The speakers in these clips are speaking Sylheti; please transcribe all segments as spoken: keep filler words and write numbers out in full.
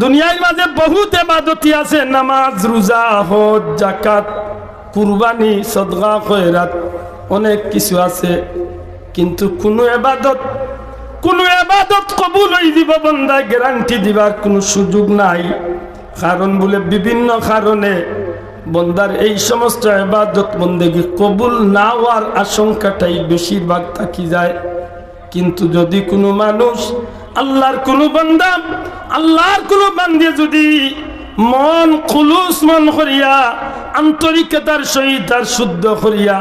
দুনিয়ার মাঝে বহুত এবাদতি আছে, নামাজ, রোজা, হজ, জাকাত, কুরবানি, সদকা, খয়রাত, অনেক কিছু আছে। কিন্তু কুনু এবাদত, কুনু এবাদত কবুল অইযিবো বন্দায় গ্যারান্টি দিবার কুনু সুযোগ নাই। কারণ বুলে বিভিন্ন কারণে বন্দার এই সমস্ত এবাদত বন্দেগি কবুল না অওয়ার আশঙ্কাটাই বেশিরভাগ থাকি যায়। কিন্তু যদি কুনু মানুষ, আল্লাহর কুনু বান্দা, আল্লাহর কুনু বান্দি যদি মন খুলুস মন করিয়া, আন্তরিকতার সহিত আর শুদ্ধ করিয়া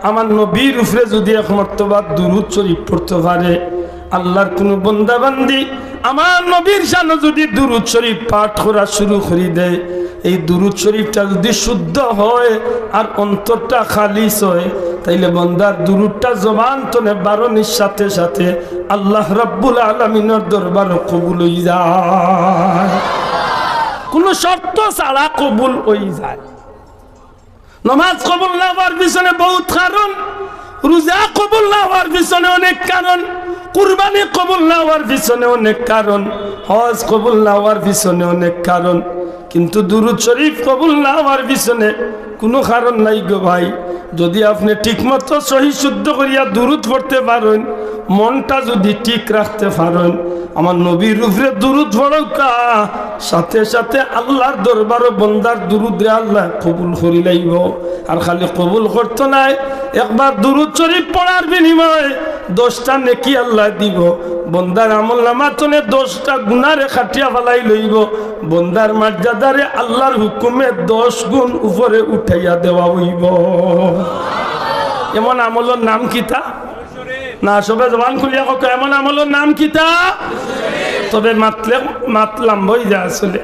আমার নবীর উপরে যদি এক মর্তবা দুরূদ শরীফ পড়তে পারে, আল্লাহর কুনু বন্দা বান্দি আমার নবীর শানো যদি দুরূদ শরীফ পাঠ করা শুরু করি দেয়, এই দুরূদ শরীফটা যদি শুদ্ধ হয় আর অন্তরটা খালিস হয়, তাইলে বন্দার দুরূদটা জবান তনে বারনির সাথে সাথে আল্লাহ রাব্বুল আলামিনর দরবারো কবুল অই যায়, কুনু শর্ত ছাড়া কবুল অই যায়। নমাজ কবুল না অওয়ার পিছনে বহুত কারণ, রোজা কবুল না অওয়ার পিছনে অনেক কারণ, কুরবানি কবুল না অওয়ার পিছনে অনেক কারণ, হজ কবুল না অওয়ার পিছনে অনেক কারণ। কিন্তু দুরূদ শরীফ কবুল না অওয়ার পিছনে কুনু কারণ নাই গো ভাই। যদি আপনে ঠিকমতো সহি শুদ্ধ করিয়া দুরূদ পড়তে পারইন, মনটা যদি ঠিক রাখতে পারইন, আমার নবীর উপরে দুরূদ পড়উক্কা, সাথে সাথে আল্লাহর দরবারো বন্দার দুরূদরে আল্লায় কবুল করি লাইবো। আর খালি কবুল করতো নায়, একবার দুরূদ শরীফ পড়ার বিনিময়ে দশটা নেকি আল্লায় দিবো। বন্দার আমলনামা তনে দশটা গুনারে কাটিয়া ফালাই লইবো। বন্দার মর্যাদারে আল্লাহর হুকুমে দশ গুণ উপরে উঠাইয়া দেওয়া অইবো। এমন আমলর নাম কিতা? না, সবে জবান খুলিয়া কউক্কা, এমন আমলর নাম কিতা? তবে মাতলে মাত লাম্বা অই যায় আসলে।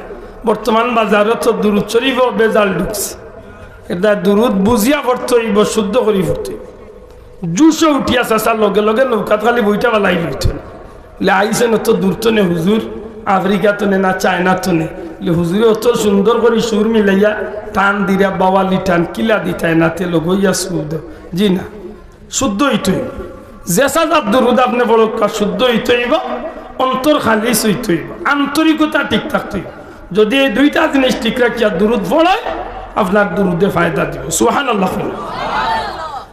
বর্তমান বাজারো তো দুরূদ শরীফও ভেজাল ঢুকছে। এরদায় দুরূদ বুঝিয়া পড়তে অইবো, শুদ্ধ করি পড়তে অইবো। জোশো উঠিয়া চাচা লগে লগে নৌকাত খালি বইটা ফালাই লইতো। লে আইছেন অত দূর তনে হুজুর, আফ্রিকা তনে না চায়না তনে। লে হুজুরে অত সুন্দর করি সুর মিলাইয়া টান দিরা, বাওয়ালি টান, কিলা দিতায় না তে লগইয়া সুর দেও। জি না, শুদ্ধ অইতে অইবো। যে সাজাত দুরূদ আপনে পড়উক্কা শুদ্ধ অইতে অইবো, অন্তর খালিস অইতে অইবো, আন্তরিকতা ঠিক থাকতে অইবো। যদি এই দুইটা জিনিস ঠিক রাখিয়া দুরূদ পড়ে, আপনার দুরূদে ফায়দা দিবো। সুবহানাল্লাহ।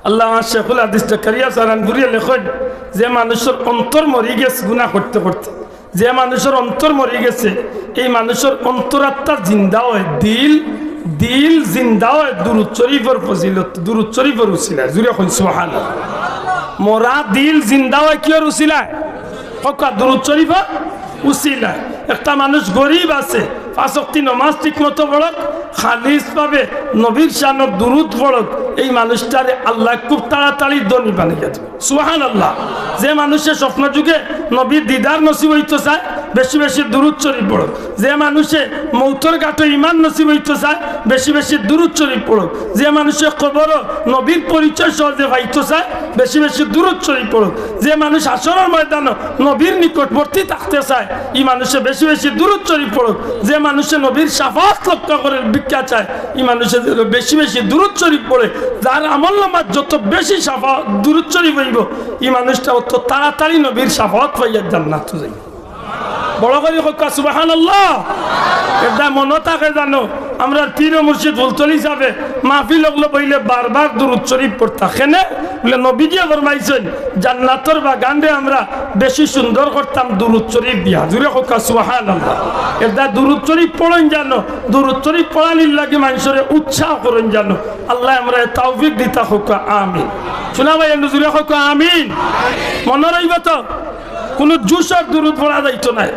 আল্লামা শেখুল হাদিস জাকারিয়া সাহারানপুরিয়ে লেখইন, যে মানুষর অন্তর মরি গেছে গুনা করতে করতে, যে মানুষর অন্তর মরি গেছে, এই মানুষর অন্তরাত্মা জিন্দা অয়, দিল, দিল জিন্দা অয় দুরূদ শরীফর ফজিলত, দুরূদ শরীফর উসিলায়। জুরে কইন সুবহানাল্লাহ। মরা দিল জিন্দা অয় কিয়র উসিলায়? কউক্কা, দুরূদ শরীফর উসিলায়। একটা মানুষ গরিব আছে, পাঁচ ওয়াক্ত নমাজ ঠিক মতো পড়উক, খালিসভাবে নবীর শানো দুরূদ পড়উক, এই মানুষটারে আল্লায় খুব তাড়াতাড়ি ধনী বানাইয়া দিবো। সুবহানাল্লাহ। যে মানুষে স্বপ্ন যুগে নবীর দিদার নসিব অইতো চায়, বেশি বেশি দুরূদ শরীফ পড়উক। যে মানুষে মউতর ঘাটো ঈমান নসিব অইতো চায়, বেশি বেশি দুরূদ শরীফ পড়উক। যে মানুষে কবরো নবীর পরিচয় সহজে পাইতো চায়, বেশি বেশি দুরূদ শরীফ পড়উক। যে মানুষ হাশরর ময়দানো নবীর নিকটবর্তী থাকতে চায়, ই মানুষে বেশি বেশি দুরূদ শরীফ পড়উক। যে মানুষে নবীর শাফাআত লক্ষ্য করের ভিক্ষা চায়, ই মানুষে যেন বেশি বেশি দুরূদ শরীফ পড়ে। যার আমলনামাত যত বেশি শাফা-, দুরূদ শরীফ অইবো, ই মানুষটা অত তাড়াতাড়ি নবীর শাফাআত পাইয়া জান্নাতো যাইবো। বড় করি কউক্কা সুবহানাল্লাহ। এরদায় মনো থাকে জানো, আমরার পীর ও মুর্শিদ ফুলতলি সাবে মাহফিল অকলো বইলে বারবার দুরূদ শরীফ পড়তা। কেনে? বুলে নবীজিয়ে ফরমাইছইন, জান্নাতর বাগানরে আমরা বেশি সুন্দর করতাম দুরূদ শরীফ দিয়া। জুরে কউক্কা সুবহানাল্লাহ। এরদায় দুরূদ শরীফ পড়ইন জানো, দুরূদ শরীফ পড়ানির লাগি মানষরে উৎসাহ করইন জানো। আল্লায় আমরারে তৌফিক দিতা কউক্কা আমিন। শুনা ভাই, একটু জুরে কউক্কা আমিন। মনো রইবো তো? কুনু জোশর দুরূদ পড়া যাইতো নায়।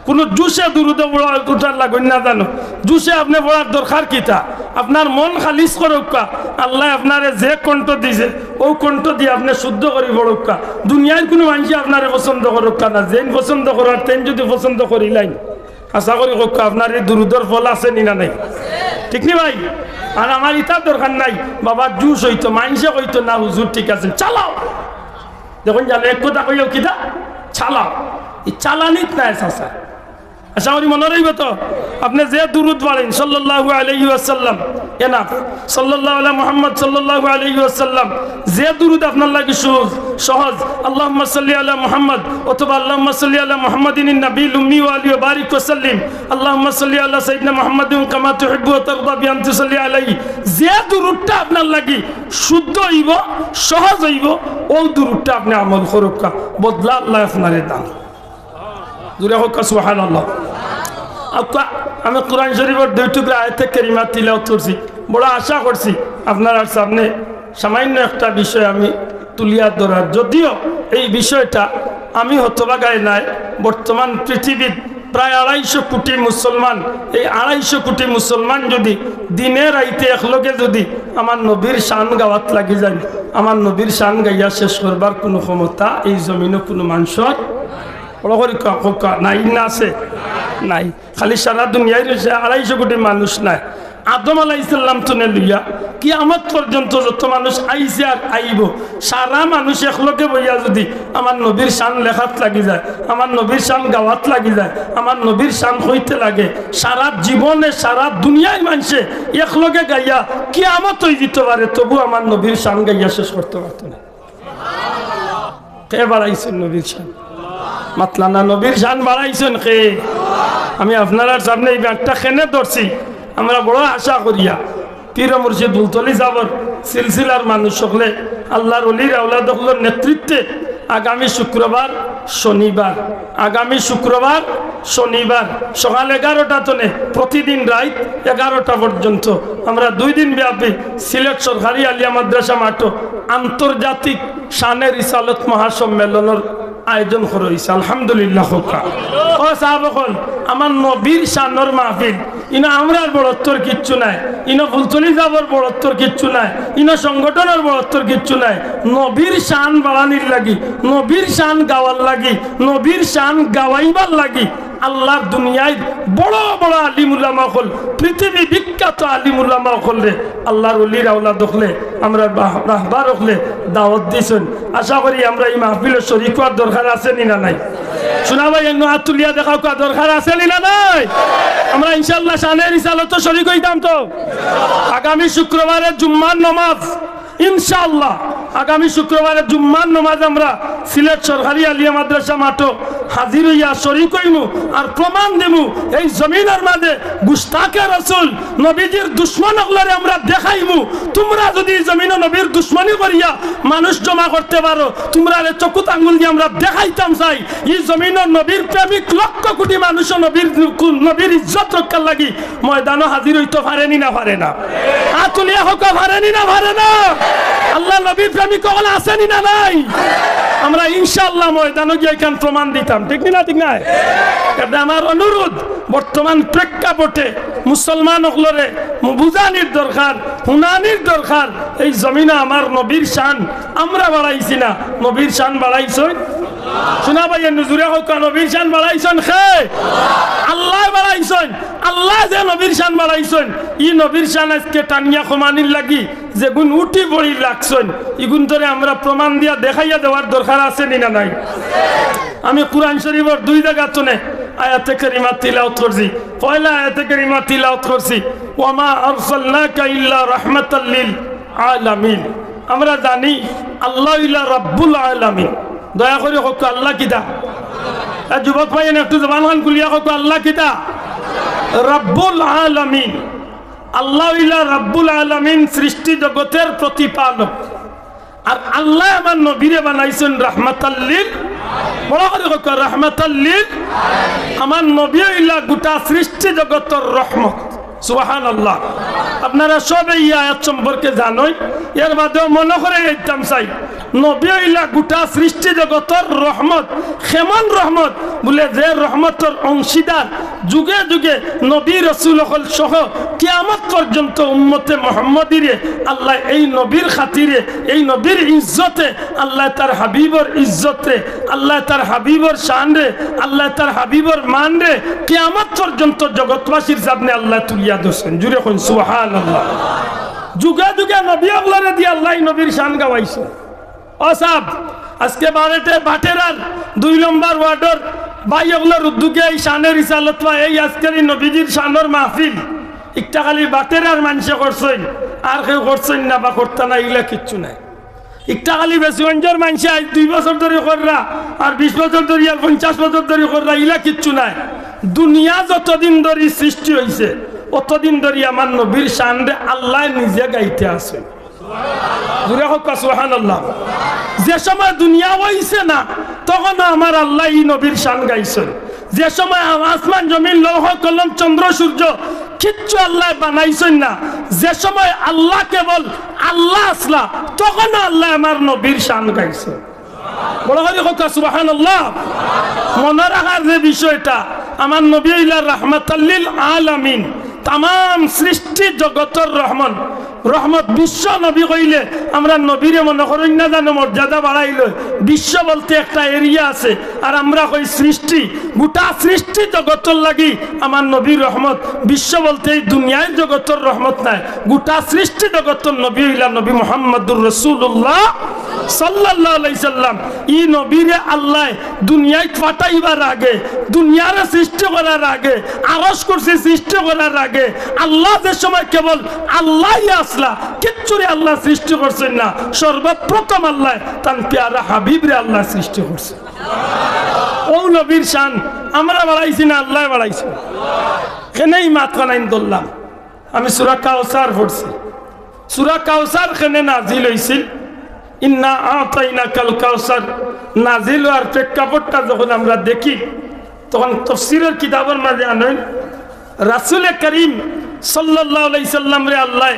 কুনু জোশে দুরূদ পড়া উঠার লাগইন না জানো। জোশে আপনে পড়ার দরকার কিতা? আপনার মন খালিস করউক্কা। আল্লায় আপনারে যে কণ্ঠ দিছে, অউ কণ্ঠ দিয়া আপনে শুদ্ধ করি পড়উক্কা। দুনিয়ার কুনু মানষে আপনারে পছন্দ করউক্কা না, যেইন পছন্দ করার তেইন যদি পছন্দ করিলাইন, আশা করি কউক্কা আপনার ই দুরূদর ফল আছে নি না নাই? ঠিক নি ভাই? আর আমার ইতার দরকার নাই। বাবা জোশ অইতো, মানষে কইতো না হুজুর ঠিক আছে, চালাও। দেখইন জানো, এক কথা কইও কিতা? চালাও। ই চালানিত নায় চাচা। আশা করি মনো রইবো তো। আপনে যে দুরূদ পড়ইন, সাল্লাল্লাহু আলাইহি ওয়াসাল্লাম, এনা সাল্লাল্লাহু আলা মুহাম্মদ সাল্লাল্লাহু আলাইহি ওয়াসাল্লাম, যে দুরুদ আপনার লাগি সহজ, সহজ, আল্লাহুম্মা সাল্লি আলা মুহাম্মদ অথবা আল্লাহুম্মা সাল্লি আলা মুহাম্মাদিন নাবিয়্যিল উম্মি ওয়া আলিহি ওয়া বারিক ওয়া সাল্লিম, আল্লাহুম্মা সাল্লি আলা সাইয়্যিদিনা মুহাম্মাদিন কামা তুহিব্বু ওয়া তারদা বিআন তুসাল্লি আলাইহি, যে দুরুদটা আপনার লাগি শুদ্ধ অইবো, সহজ অইবো, অউ দুরুদটা আপনে আমল করউক্কা, বদলা আল্লায় আপনারে দান। জুরে কউক্কা সুবহানাল্লাহ। আউক্কা, আমি কুরআন শরীফর দুই টুকরা আয়াতে কারিমা তিলাওয়াত করছি। বড় আশা করছি আপনারার সামনে সামান্য একটা বিষয় আমি তুলিয়া ধরার, যদিও এই বিষয়টা আমি হতভাগায় নায়, বর্তমান পৃথিবীত প্রায় আড়াইশো কোটি মুসলমান, এই আড়াইশো কোটি মুসলমান যুদি দিনে রাইতে একলগে যুদি আমার নবীর শান গাওয়াত লাগি যায়, আমার নবীর শান গাইয়া শেষ করবার কুনু ক্ষমতা এই জমিনো কুনু মানষর, বড় করি কউক্কা, কউক্কা, নাই না আছে? নাই। খালি সারা দুনিয়ার আড়াইশো কোটি মানুষ নায়, আদম আলাইহিস সালাম থনে লইয়া কিয়ামত পর্যন্ত যত মানুষ আইছে আর আইবো, সারা মানুষ একলগে বইয়া যুদি আমার নবীর শান লেখাত লাগি যায়, আমার নবীর শান গাওয়াত লাগি যায়, আমার নবীর শান কইতে লাগে, সারা জীবনে সারা দুনিয়ার মানষে একলগে গাইয়া কিয়ামত অইযিতো পারে, তবু আমার নবীর শান গাইয়া শেষ করতো পারতো নায়। কে বাড়াইছইন নবীর শান? মাতলা না, নবীর শান বাড়াইছইন কে? আমি আপনারার সামনে ই ব্যাটটা কেনে ধরছি, আমরা বড় আশা করিয়া পীর মুর্শিদ ফুলতলি সাবর সিলসিলার মানুষ অকলে, আল্লার অলির আওলাদ অকলর নেতৃত্বে আগামী শুক্রবার, শনিবার, আগামী শুক্রবার, শনিবার সকাল এগারোটা থনে প্রতিদিন রাইত এগারোটা পর্যন্ত আমরা দুই দিন ব্যাপী সিলেট সরকারি আলিয়া মাদ্রাসা মাঠো আন্তর্জাতিক শানে রিসালত মহাসম্মেলনর আয়োজন করা অইছে। আলহামদুলিল্লাহ কউক্কা। ও সাব অকল, আমার নবীর শানর মাহফিল, ইনো আমরার বড়ত্বর কিচ্ছু নাই, ইনো ফুলতলি সাবর বড়ত্বর কিচ্ছু নাই, ইনো সংগঠনর বড়ত্বর কিচ্ছু নাই। নবীর শান বাড়ানির লাগি, নবীর শান গাওয়ার লাগি, নবীর শান গাওয়াইবার লাগি আল্লার দুনিয়ার বড় বড় আলিম উলামা অকল, পৃথিবী বিখ্যাত আলিম উলামা অকলরে, আল্লার অলির আওলাদ অকলে, আমরার রাহ-, রাহবার অকলে দাওয়াত দিছইন। আশা করি আমরা ই মাহফিলো শরিক অওয়ার দরকার আছে নি না নাই? সোনা ভাই, এনো আত তুলিয়া দেখাউক্কা, দরকার আছে নি না নাই? আমরা ইনশাআল্লাহ শানে রিসালতো শরিক অইতাম তো। আগামী শুক্রবারে জুম্মার নমাজ, ইনশাআল্লাহ, আগামী শুক্রবারে জুম্মার নমাজ আমরা সিলেট সরকারি আলিয়া মাদ্রাসা মাঠো হাজির অইয়া শরিক অইমু আর প্রমাণ দিমু। এই জমিনর মাঝে গুস্তাকে রসুল, নবীজির দুশমন অকলরে আমরা দেখাইমু, তুমরা যুদি ই জমিনো নবীর দুশমনি করিয়া মানুষ জমা করতে পারো, তুমরারে চকুত আঙ্গুল দিয়া আমরা দেখাইতাম চাই, ই জমিনো নবীর প্রেমিক লক্ষ কোটি মানুষও নবীর, নবীর ইজ্জত রক্ষার লাগি ময়দানো হাজির অইতো পারে নি না পারে না? আত তুলিয়া কউক্কা, পারে নি না পারে না? আল্লার নবীর প্রেমিক অকল আছে নি না নাই? আমরা ইনশাআল্লাহ ময়দানো গিয়া ইখান প্রমাণ দিতাম, ঠিক নি না, ঠিক নায়? এটা আমার অনুরোধ, বর্তমান প্রেক্ষাপটে মুসলমান অকলরে মু-, বুঝানির দরকার, হুনানির দরকার। এই জমিনো আমার নবীর শান আমরা বাড়াইছি না, নবীর শান বাড়াইছইন। সোনা ভাই, এনো জুরে কউক্কা, নবীর শান বাড়াইছইন কে? আল্লায় বাড়াইছইন। আল্লায় যে নবীর শান বাড়াইছইন, ই নবীর শান আইজকে টানিয়া কমানির লাগি যেগুন উঠি পড়ি লাগছইন, ইগুনতরে আমরা প্রমাণ দিয়া দেখাইয়া দেওয়ার দরকার আছে নি না নাই? আমি কুরআন শরিফর দুই জাগা থনে আয়াতে কারিমা তিলাওয়াত করছি। পয়লা আয়াতে কারিমা তিলাওয়াত করছি, "ওয়া মা আরসালনাকা ইল্লা রাহমাতাল লিল আলামিন।" আমরা জানি আল্লাহ অইলা রাব্বুল আলামিন। দয়া করি কউক্কা, আল্লাহ কিতা? এ যুবক ভাইয়াইন, একটু জবান খান খুলিয়া কউক্কা, আল্লাহ কিতা? রাব্বুল আলামিন। আল্লাহ অইলা রাব্বুল আলামিন, সৃষ্টি জগতর প্রতিপালক। আর আল্লায় আমার নবীরে বানাইছইন রাহমাতাল লিল, বড় করি কউক্কা, রাহমাতাল লিল। আমার নবী অইলা গোটা সৃষ্টি জগতর রহমত। সুবহানাল্লাহ। আপনারা সবে ই আয়াত সম্পর্কে জানইন, এর বাদেও মনো করাই দিতাম চাই, নবী অইলা গোটা সৃষ্টি জগতর রহমত। কেমন রহমত? বুলে যে রহমতর অংশীদার যুগে যুগে নবী রসুল অকল সহ কিয়ামত পর্যন্ত উম্মতে মুহাম্মদীরে আল্লায় এই নবীর খাতিরে, এই নবীর ইজ্জতে, আল্লায় তার হাবিবর ইজ্জতরে, আল্লায় তার হাবিবর শানরে, আল্লায় তার হাবিবর মানরে কিয়ামত পর্যন্ত জগৎবাসীর সামনে আল্লায় তুলিয়া ধরছইন। জুরে কইন সুবহানাল্লাহ। যুগে যুগে নবী অকলরে দিয়া আল্লায় নবীর শান গাওয়াইছইন। ও সাব, আইজকে বারেটে বাটেরার দুই নম্বর ওয়ার্ডর ভাই অকলর উদ্যোগে এই শানে রিসালত বা এই আইজকের ই নবীজির শানর মাহফিল, ইকটা খালি বাটেরার মানষে করছইন, আর কেউ করছইন না বা করতা না, ইলা কিচ্ছু নাই। ইকটা খালি বেসুগঞ্জর মানষে আইজ দুই বছর ধরি কররা, আর বিশ বছর ধরি আর পঞ্চাশ বছর ধরি কররা, ইলা কিচ্ছু নাই। দুনিয়া যতদিন ধরি সৃষ্টি অইছে, অতদিন ধরি আমার নবীর শানরে আল্লায় নিজে গাইতে আছইন। জুরে কউক্কা সুবহানাল্লাহ। যে সময় দুনিয়া অইছে না, তখনও আমার আল্লায় ই নবীর শান গাইছইন। যে সময় আ-, আসমান জমিন লৌহ কলম চন্দ্র সূর্য কিচ্ছু আল্লায় বানাইছইন না, যে সময় আল্লাহ কেবল আল্লাহ আছলা, তখনও আল্লায় আমার নবীর শান গাইছইন। বড় করি কউক্কা সুবহানাল্লাহ। মনো রাখার যে বিষয়টা, আমার নবী অইলা রাহমাতাল লিল আলামিন, তামাম সৃষ্টি জগতর রহমন, রহমত। বিশ্ব নবী কইলে আমরা নবীরে মনো করইন না জানো মর্যাদা বাড়াইল। বিশ্ব বলতে একটা এরিয়া আছে, আর আমরা কই সৃষ্টি, গোটা সৃষ্টি জগতর লাগি আমার নবী রহমত। বিশ্ব বলতে এই দুনিয়ার জগতর রহমত নায়, গোটা সৃষ্টি জগতর নবী অইলা নবী মুহাম্মাদুর রাসূলুল্লাহ সাল্লাল্লাহু আলাইহি সাল্লাম। ই নবীরে আল্লায় দুনিয়াত পাঠাইবার আগে, দুনিয়ারে সৃষ্টি করার আগে, আরশ কুরসি সৃষ্টি করার আগে, আল্লাহ যে সময় কেবল আল্লাহই আছলা, কিচ্ছুরে আল্লায় সৃষ্টি করছইন না, সর্বপ্রথম আল্লায় তান পেয়ারা হাবিবরে আল্লায় সৃষ্টি করছইন। অউ নবীর শান আমরা বাড়াইছি না, আল্লায় বাড়াইছইন? কেনে ই মাতখানাইন ধরলাম? আমি সূরা কাউসার পড়ছি। সূরা কাউসার কেনে নাজিল অইছিল? ইন্না আ'তাইনাকাল কাউসার নাজিল অওয়ার প্রেক্ষাপটটা যখন আমরা দেখি, তখন তফসিরের কিতাবর মাঝে আনইন, রাসূলে করিম সাল্লাল্লাহু আলাইহি সাল্লামরে আল্লায়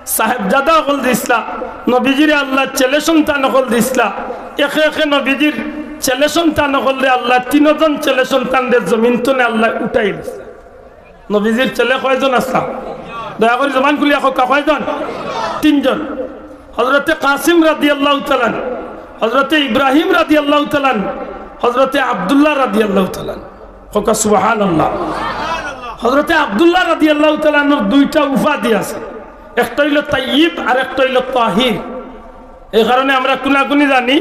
সাহেবজাদা অকল দিছলা, নবীজিরে আল্লায় ছেলে সন্তান অকল দিছলা। একে একে নবীজির ছেলে সন্তান অকলরে আল্লায় তিনজন ছেলে সন্তানরে জমিন তনে আল্লায় উঠাই দিছলা। নবীজির ছেলে কয়জন আছলা? দয়া করি জবান খুলিয়া কউক্কা, কয়জন? তিনজন। হযরতে কাসিম রাদিয়াল্লাহু তাআলা আনহু, হযরতে ইব্রাহিম রাদিয়াল্লাহু তাআলা আনহু, হযরতে আব্দুল্লাহ রাদিয়াল্লাহু তাআলা আনহু। কউক্কা সুবহানাল্লাহ। হযরতে আব্দুল্লাহ রাদিয়াল্লাহু তাআলা আনহুর দুইটা উপাধি আছে, একটা অইলো তাইয়িব আর একটা অইলো তাহির। এই কারণে আমরা কুনাকুনি জানি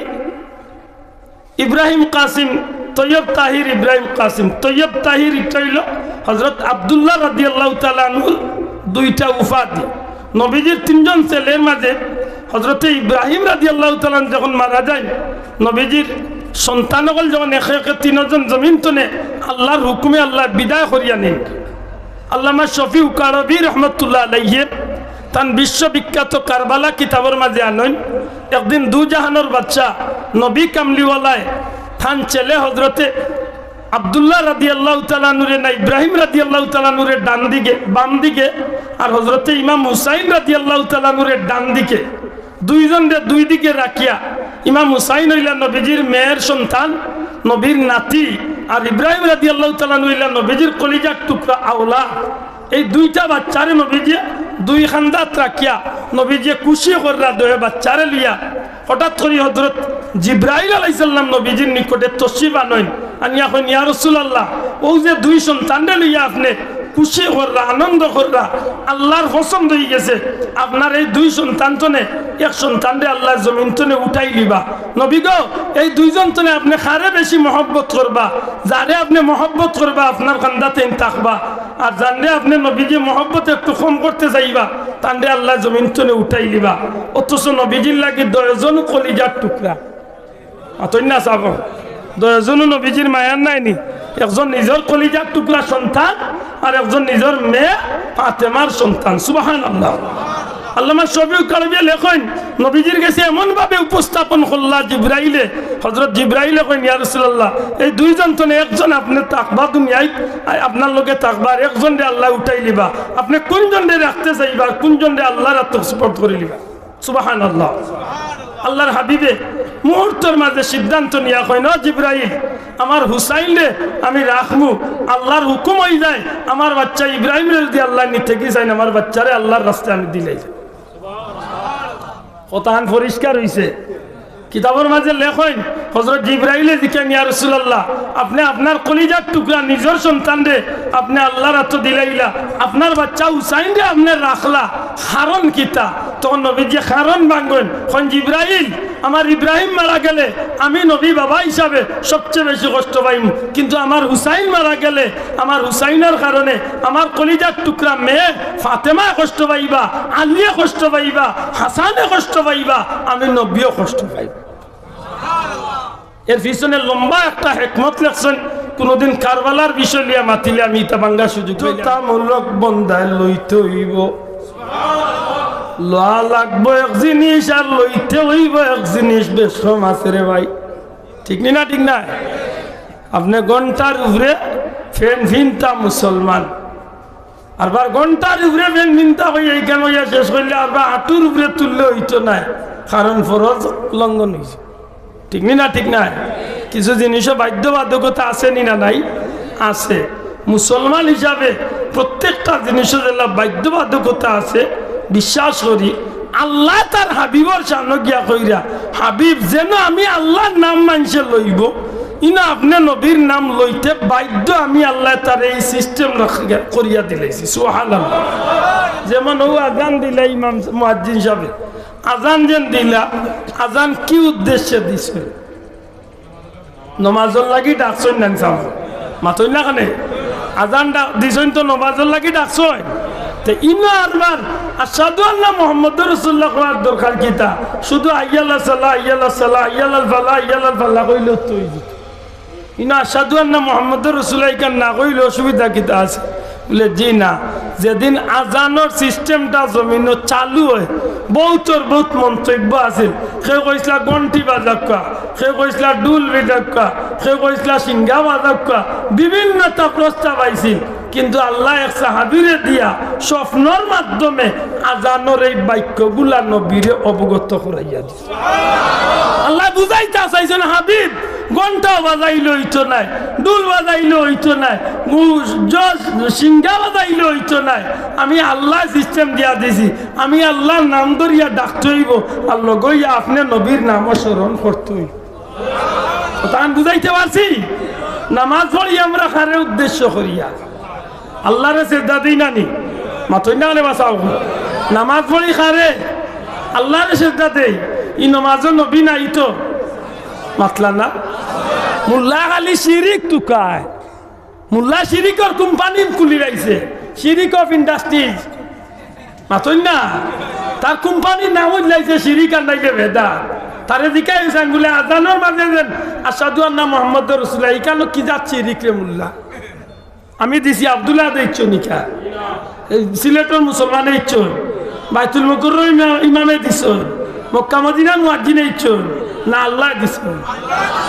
ইব্রাহিম কাসিম, তৈয়ব তাহির, ইব্রাহিম কাসিম, তৈয়ব তাহির, ইটা অইলো হযরত আব্দুল্লাহ রাদিয়াল্লাহু তাআলা আনহুর দুইটা উপাধি। নবীজির তিনজন ছেলের মাঝে হযরতে ইব্রাহিম রাদিয়াল্লাহু তাআলা আনহু যখন মারা যাইন, নবীজির সন্তান অকল যখন একে একে তিনজন জমিন তনে আল্লাহর হুকুমে আল্লায় বিদায় করিয়া নিন, আল্লামা শফিউ কারবী রহমতুল্লাহ আলাইহি তান বিশ্ববিখ্যাত কারবালা কিতাবর মাঝে আনইন, একদিন দুজাহানর বাদশা নবী কামলিওয়ালায় তান ছেলে হযরতে আব্দুল্লাহ রাদিয়াল্লাহু তাআলা আনহুরে না ইব্রাহিম রাদিয়াল্লাহু তাআলা আনহুরে ডান দিকে, বাম দিকে, আর হযরতে ইমাম হুসাইন রাদিয়াল্লাহু তাআলা আনহুরে ডান দিকে, দুইজনরে দুই দিকে রাখিয়া, ইমাম হুসাইন অইলা নবীজির মেয়ের সন্তান, নবীর নাতি, আর ইব্রাহিম রাদিয়াল্লাহু তাআলা আনহু অইলা নবীজির কলিজার টুকরা আওলাদ। এই দুইটা বাচ্চারে নবীজিয়ে দুই কান্দাত রাখিয়া নবীজিয়ে খুশি কররা দুইও বাচ্চারে লইয়া। হঠাৎ করি হযরত জিব্রাইল আলাইহিস সালাম নবীজির নিকটে তশরিফ আনইন, আনিয়া কইন, "ইয়া রাসূলুল্লাহ, অউ যে দুই সন্তানরে লইয়া আপনে খুশি কররা, আনন্দ কররা, আল্লাহর পছন্দ অইগেছে, আপনার এই দুই সন্তান তনে এক সন্তানরে আল্লায় জমিন তনে উঠাইলিবা। নবী গো, এই দুইজন তনে আপনে কারে বেশি মহব্বত করবা, যারে আপনে মহব্বত করবা আপনার কান্দাত এইন থাকবা, আর যানরে আপনে নবীজিয়ে মহব্বত একটু কম করতে চাইবা, তানরে আল্লায় জমিন তনে উঠাইলিবা।" অথচ নবীজির লাগি দুইজন কলিজার টুকরা। আতইন না চাবো। দুইজনও নবীজির মায়ার নায় নি? একজন নিজর কলিজার টুকরা সন্তান, আর একজন নিজর মেয়ে ফাতেমার সন্তান। সুবহানাল্লাহ। আল্লামা শফিউ কারবীয়ে লেখইন, নবীজির গেছে এমন ভাবে উপস্থাপন করলা জিব্রাইলে, হযরত জিব্রাইলে কইন, "ইয়া রাসূলুল্লাহ, এই দুইজন তনে একজন আপনে থাকবা দুনিয়াত, আপনার লগে থাকবা, আর একজনরে আল্লায় উঠাইলিবা। আপনে কুনজনরে রাখতে চাইবা, আর কুনজনরে আল্লাহর আতো সুপর্দ করিলিবা?" সুবহানাল্লাহ। আল্লাহর হাবিবে মুহূর্তর মাঝে সিদ্ধান্ত নিয়া কইন, "ও জিব্রাইল, আমার হুসাইনরে আমি রাখমু, আল্লাহর হুকুম অইযায়, আমার বাচ্চা ইব্রাহিমরে যুদি আল্লায় নিতে গি চাইন, আমার বাচ্চারে আল্লাহর রাস্তায় আমি দিলাই।" কথাখান পরিষ্কার অইছে। কিতাবর মাঝে লেখইন, হযরত জিব্রাইলে জিকাইন, "ইয়া রাসূলুল্লাহ, আপনে আপনার কলিজার টুকরা নিজর সন্তানরে আপনে আল্লার আতো দিলাইলা, আপনার বাচ্চা হুসাইনরে আপনে রাখলা, কারণ কিতা?" তখন নবীজিয়ে কারণ ভাঙ্গইন, কইন, "জিব্রাইল, আমার ইব্রাহিম মারা গেলে আমি নবী বাবা হিসাবে সবচেয়ে বেশি কষ্ট পাইমু, কিন্তু আমার হুসাইন মারা গেলে আমার হুসাইনর কারণে আমার কলিজার টুকরা মেয়ে ফাতেমায় কষ্ট পাইবা, আলীয়ে কষ্ট পাইবা, হাসানে কষ্ট পাইবা, আমি নবীও কষ্ট পাইমু।" এর পিছনে লম্বা একটা হেকমত লেখছইন, কোনোদিন কারবালার বিষয় লইয়া মাতিলে আমি ইতা ভাঙ্গার সুযোগ পাইলাম। বাধ্যতামূলক বন্দায় লইতে অইবো। লওয়া লাগবো এক জিনিস আর লইতে অইবো এক জিনিস, বেশ কম আছে রে ভাই, ঠিক নি না? ঠিক না? আপনে ঘন্টার উপরে ফেন ফিনতা মুসলমান, আরবার ঘন্টার উপরে ফেন ফিনতা কইয়া ইখান কইয়া শেষ করলে আরবার আটুর উপরে তুললে অইতো নায়, কারণ ফরজ লঙ্ঘন অইছে। ঠিক নি না? ঠিক নায়? কিছু জিনিসও বাধ্যবাধকতা আছে নি না নাই? আছে। মুসলমান হিসাবে প্রত্যেকটা জিনিসও যেলা বাধ্যবাধকতা আছে, বিশ্বাস করি আল্লায় তার হাবিবর শানো গিয়া কইরা, "হাবিব, যেন আমি আল্লার নাম মানষে লইবো, ইনো আপনে নবীর নাম লইতে বাধ্য, আমি আল্লায় তারে এই system রাখ-, করিয়া দিলাইছি।" সুবহানাল্লাহ। যেমন অউ আজান দিলা ইমাম মুয়াজ্জিন সাবে, আজান যেন দিলা, আজান কি উদ্দেশ্যে দিছে? নমাজর লাগি ডাকছইন না নি? মাতইন না কেনে? আজান ডাক-, দিছইন তো নমাজর লাগি ডাকছইন। তে ইনো আরবার আশহাদু আন্না মুহাম্মাদুর রাসূলুল্লাহ কওয়ার দরকার কিতা? শুধু হাইয়ালা সালাহ, হাইয়ালা সালাহ, হাইয়ালাল ফালাহ, হাইয়ালাল ফালাহ কইলে তো অইযিতো। ইনো আশহাদু আন্না মুহাম্মাদুর রাসূলুল্লাহ ইখান না কইলে অসুবিধা কিতা আছে? বুলে, "জি না, যেদিন আজানর system টা জমিনো চালু অয়, বউতর বউত মন্তব্য আছিল। কেউ কইছলা ঘন্টি বাজাউক্কা, কেউ কইছলা ঢুল বাজাউক্কা, কেউ কইছলা সিঙ্গা বাজাউক্কা, বিভিন্নতা প্রস্তাব আইছিল। কিন্তু আল্লায় এক সাহাবীরে দিয়া স্বপ্নর মাধ্যমে আজানর এই বাক্যগুলা নবীরে অবগত করাইয়া দিছে।" আল্লায় বুঝাইতা চাইছইন, হাবিব, ঘন্টাও বাজাইলে অইতো নায়, ঢুল বাজাইলে অইতো নায়, গু-, জজ, সিঙ্গা বাজাইলে অইতো নায়। আমি আল্লায় system দিয়া দিছি, আমি আল্লার নাম ধরিয়া ডাকতে অইবো, আর লগে অইয়া আপনে নবীর নামও স্মরণ করতে অইবো। কথা আমি বুঝাইতে পারছি? নামাজ পড়ি আমরা কারে উদ্দেশ্য করিয়া? আল্লারে সেজদা দেই না নি? মাতইন না কেনে বা চাও। নামাজ পড়ি কারে? আল্লারে সেজদা দেই। ই নমাজো নবী নাই তো। মাতলা না? মুল্লা খালি শিরিক তুকায়। মুল্লা শিরিকর কোম্পানি খুলি রাইছে, শিরিক অফ ইন্ডাস্ট্রিজ। মাতইন না? তার কোম্পানির নাম অইলাইছে শিরিক আর নাইলে বেদাত। তারে জিকাই অইছে, আমি বুলে, "আজানর মাঝে যেন আশহাদু আন্না মুহাম্মাদুর রাসূলুল্লাহ, ইখানো কি জাত শিরিক রে মুল্লা?" আমি দিছি আব্দুল্লাহ দে ইচ্ছইন ইখান। এই সিলেটর মুসলমানে ইচ্ছইন। বাইতুল মুকাররমর ইমা-, ইমামে দিছইন। মক্কা মদিনার মুয়াজ্জিনে ইচ্ছইন। না আল্লায় দিছইন।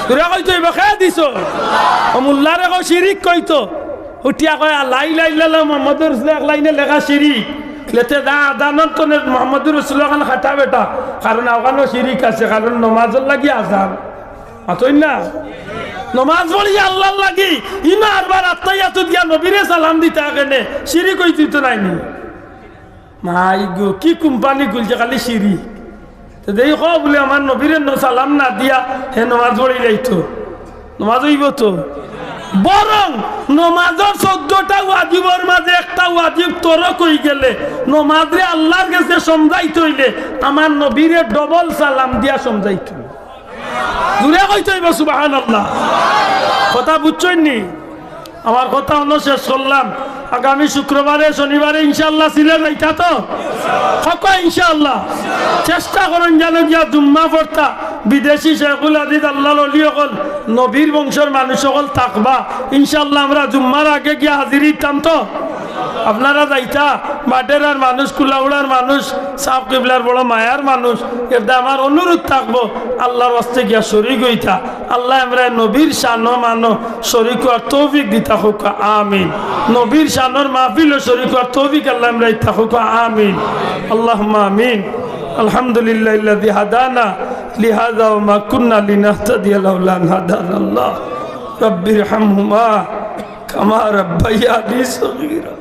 তোরা কইতো ইবা কে দিছইন? ও মুল্লারে কও শিরিক কইতো। উঠিয়া কয়, "লা ইলাহা ইল্লাল্লাহ মুহাম্মাদুর রাসূলুল্লাহ এক লাইনে লেখা শিরিক।" লেতে দা আজানর তনে মুহাম্মাদুর রাসূলুল্লাহ খান খাটা বেটা। কারণ অখানো শিরিক আছে, কারণ নমাজর লাগি আজান। মাতইন না? নমাজ পড়ি আল্লার লাগি, ইনো আরবার আত্তাহিয়াতুত গিয়া নবীরে সালাম দিতা কেনে, শিরিক অইযিতো নায় নি? মাই গো, কি কোম্পানি খুলছে খালি শিরিক। তে দেই কও বুলে আমার নবীরে ন-, সালাম না দিয়া হে নমাজ পড়ি যাইতো। নমাজ অইবো তো? বরং নমাজর চৌদ্দটা ওয়াজিবর মাঝে একটা ওয়াজিব তরক অইগেলে নমাজরে আল্লার গেছে সমঝাইতে অইলে আমার নবীরে ডবল সালাম দিয়া সমঝাইতে অইবো। জুরে কইতে অইবো সুবহানাল্লাহ। কথা বুঝছইন নি? আমার কথা অনো শেষ করলাম। আগামী শুক্রবারে, শনিবারে ইনশাআল্লাহ সিলেট যাইতা তো? কউক্কা ইনশাআল্লাহ। চেষ্টা করইন যেন গিয়া জুম্মা পড়তা। বিদেশি শেখুল হাদিস, আল্লার অলি অকল, নবীর বংশর মানুষ অকল থাকবা। ইনশাআল্লাহ আমরা জুম্মার আগে গিয়া হাজির অইতাম তো? আপনারা যাইতা, বাডেরার মানুষ, কুলাউড়ার মানুষ, সাব কিবলার বড় মায়ার মানুষ, এরদায় আমার অনুরোধ থাকবো, আল্লার ওয়াস্তে গিয়া শরিক অইতা। আল্লায় আমরারে নবীর শানো মানো শরিক অওয়ার তৌফিক দিতা কউক্কা, আমিন। নবীর শানর মাহফিলো শরিক অওয়ার তৌফিক আল্লায় আমরারে দিতা কউক্কা, আমিন। আল্লাহুম্মা আমিন। আলহামদুলিল্লাহিল্লাযী হাদানা লিহাযা ওয়া মা কুন্না লিনাহতাদিয়া লাউলা আন হাদানাল্লাহ। রাব্বিরহামহুমা কামা রাব্বায়ানি সগীরা।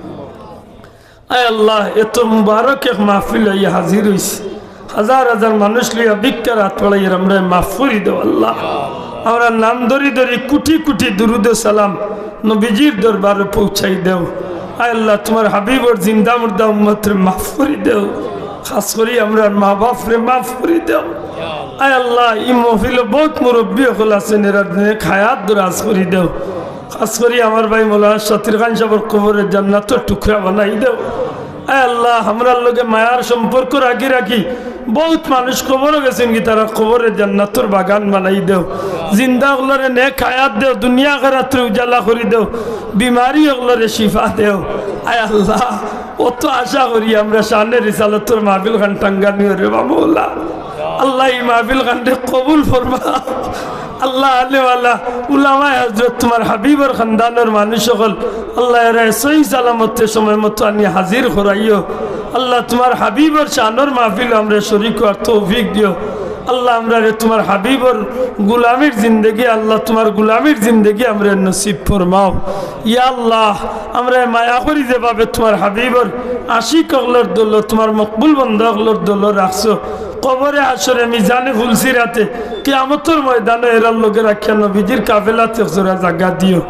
আয় আল্লাহ, এত মুবারক এক মাহফিল অইয়া হাজির অইছি। হাজার হাজার মানুষ লইয়া ভিক্ষার আত বাড়াইয়া আমরারে মাফ করি দেও আল্লাহ। আমরার নাম ধরি ধরি কুটি কুটি দুরুদ ও সালাম নবীজির দরবারো পৌঁছাই দেও। আয় আল্লাহ, তুমার হাবিবর জিন্দা মুর্দা উম্মতরে মাফ করি দেও, খাছ করি আমরার মা বাপরে মাফ করি দেও। আয় আল্লাহ, ই মহফিলো বউত মুরব্বি অকল আছইন, এরার নেক হায়াত দরাজ করি দেও। খাছ করি আমার ভাই মৌলানা শাতির খান সাবর কবররে জান্নাতর টুকরা বানাই দেও। আয় আল্লাহ, আমরার লগে মায়ার সম্পর্ক রাখি রাখি বউত মানুষ কবরো গেছইন গি, তারার কবররে জান্নাতর বাগান বানাই দেও। জিন্দা অকলরে নেক হায়াত দেও, দুনিয়া আখেরাতরে উজালা করি দেও, বিমারি অকলরে শিফা দেও। আয় আল্লাহ, অত আশা করি আমরা শানে রিসালতর মাহফিল খান টাঙ্গানিও রে বা মৌলা। আল্লাহ, ই মাহফিল খানরে কবুল ফরমা। আল্লাহ, আলেওয়ালা, উলামায়ে হজরত, তুমার হাবিবর খানদানর মানুষ অকল, আল্লাহ, এরারে সহি সালামতে সময় মতো আনি হাজির করাইও। আল্লাহ, তুমার হাবিবর শানর মাহফিলো আমরারে শরিক অওয়ার তৌফিক দিও। আল্লাহ, আমরারে তুমার হাবিবর গুলামির জিন্দেগি, আল্লাহ, তুমার গুলামির জিন্দেগি আমরারে নসিব ফরমাও। ইয়া আল্লাহ, আমরারে মায়া করি যেভাবে তুমার হাবিবর আশিক অকলর দলো, তুমার মকবুল বন্দা অকলর দলো রাখছো, কবরে হাশরে মিজানে ফুলসিরাতে কিয়ামতর ময়দানো এরার লগে রাখিয়া নবীজির কাফেলাত একজোড়া জাগা দিও।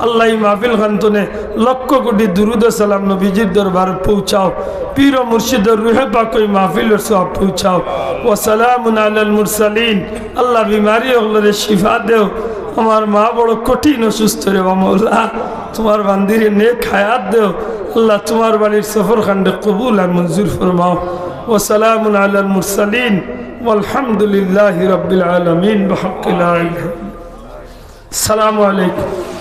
আল্লাহ, ই মাহফিল খান তনে লক্ষ কোটি দুরুদ ও সালাম নবীজির দরবারো পৌঁছাও। পীর ও মুর্শিদর রুহে পাকো ই মাহফিলর সওয়াব পৌঁছাও। ওয়া সালামুন আলাল মুরসালিন। আল্লাহ, বিমারি অকলরে শিফা দেও। আমার মা বড় কঠিন অসুস্থ রে বা মৌলা, তুমার বান্দিরে নেক হায়াত দেও। আল্লাহ, তুমার বাড়ির সফর খানরে কবুল আর মঞ্জুর ফরমাও। ওয়া সালামুন আলাল মুরসালিন। ওয়ালহামদুলিল্লাহি রাব্বিল আলামিন। বিহাক্কি লা ইলাহা ইল্লাল্লাহ। আসসালামু আলাইকুম।